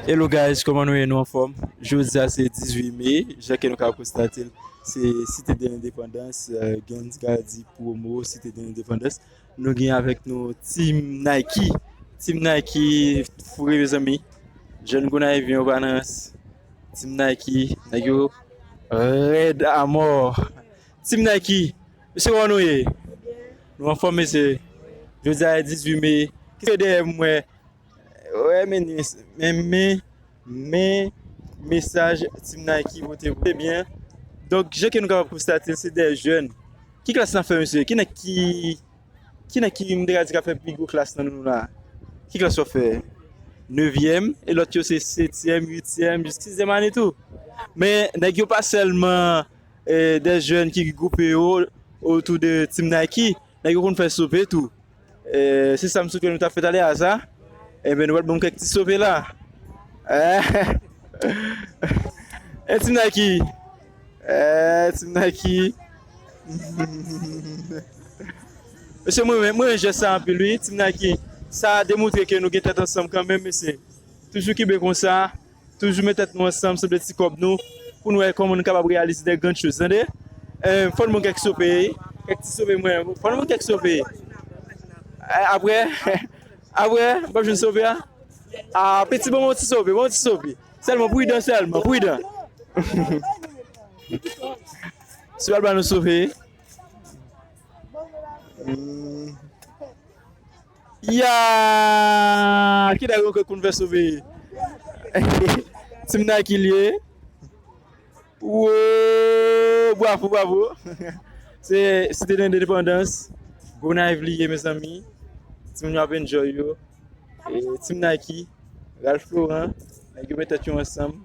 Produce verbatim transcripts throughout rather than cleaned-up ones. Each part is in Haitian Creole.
Hello guys, kòman nou ye? Nou anfòm? Jodi a se dizuit me, jan ke nou ka konstate l, se Site de Lendepandans, euh, gen moun ki ka di pwomo Site de Lendepandans. Nou gen avèk nou Team Nike. Team Nike fre, mezanmi. Jèn Gonayiv yo pa nan rans. Team Nike, nèg yo rèd amò. Team Nike, mesye, kòman nou ye? Nou anfòm, mesye. Jodi a dizuit me. Kisa dèyè mwen? Wè, men, men, men, men mesaj Team Nike pote pou. Ebyen, donk, jan ke nou kapab konstate, se de jèn. Ki klas n ap fè, mesye? Ki nèg ki, ki nèg ki m te ka di k ap fè pi gwo klas nan nou la? Ki klas w ap fè? Nevyèm, e lòt yo se setyèm, uityèm, jis sizyèm ane tou. Men, nèg yo pa sèlman eh, de jèn ki gwoupe yo otou de Team Nike, nèg yo konn fè sope tou. Eh, se sa m swete nou ta fè talè a sa. Enben, nou pral ban m kèk ti sope la. Eh, eh, Team Nike. Eh, Team Nike. Mesye, mwen, mwen renmen jès sa anpil, wi, Team Nike. Sa demontre ke nou gen tèt ansanm kanmenm, mesye. Toujou kenbe konsa. Toujou met tèt nou ansanm, sanble ti kòb nou, pou nou wè kòman nou kapab reyalize de grann choz, tande? Eh, fò n ban kèk sope, kèk ti sope mwen, fò n ban kèk sope. Eh, apre, apre, m p ap jwenn sope a? Ah, piti, ban m yon ti sope, ban m yon ti sope. Sèlman, pridan sèlman, pridan. Si w al ban nou sope. Hmm. Ya! Ki nèg ankò konn fè sope? Team Nike li ye. Wo! Bravo, bravo. Se Site de Lendepandans. Gonayiv li ye, mezanmi. Timoun yo ap enjoy yo. E, Team Nike, Ralph Laurent, nèg yo met tèt yo ansanm,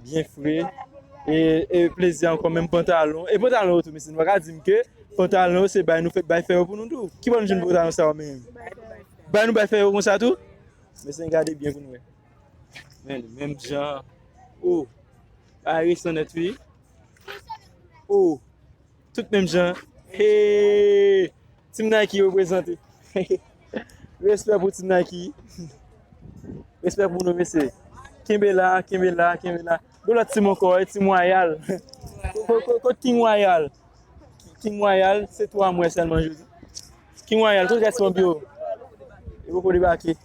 byen fre. E, e plezi ankò, menm pantalon. E pantalon yo tou, mesye, nou pa ka di m ke pantalon yo se bay nou fè, bay fè yo pou nou tou. Ki bò nou jwenn pantalon sa yo menm? Bay nou bay fè yo konsa tou? Mesye, gade byen pou nou wè. Men, menm jan. Oh, bagay resan nèt, wi. Oh, tout menm jan. Hey! Team Nike reprezante. Respè pou Team Nike. Respè pou nou, mesye. Kenbe la, kenbe la, kenbe la. Gon lòt team ankò, e Team Royal. Ko-, ko-, ko-, kot King Royal? King Royal, se twa mwen sèlman jodi. King Royal, tout rès moun yo. Yo poko debake.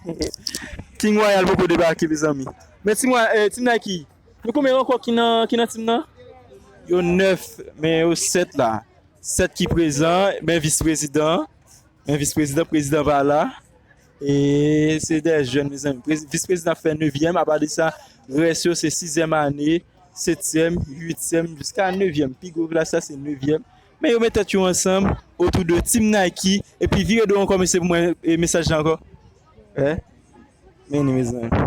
King Royal poko debake, mezanmi. Men Team Roy-, eh, Team Nike, nou konbyen ankò ki nan, ki nan team nan? Yo nèf, men yo sèt la. Sèt ki prezan, men vis prezidan. Men vis prezidan, prezidan pa la. E se de jèn, mezanmi. Prez-, vis prezidan ap fè nevyèm, apa de sa, rès yo se sizyèm ane, setyèm, uityèm, jiska nevyèm. Pi gwo klas la se nevyèm. Men yo met tèt yo ansanm otou de Team Nike. Epi vire do ankò, mesye, pou mwen, e mesaj la ankò. Eh? Men li, mezanmi.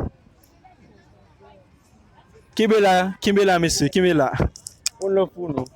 Kenbe la, kenbe la, mesye, kenbe la. One love pou nou.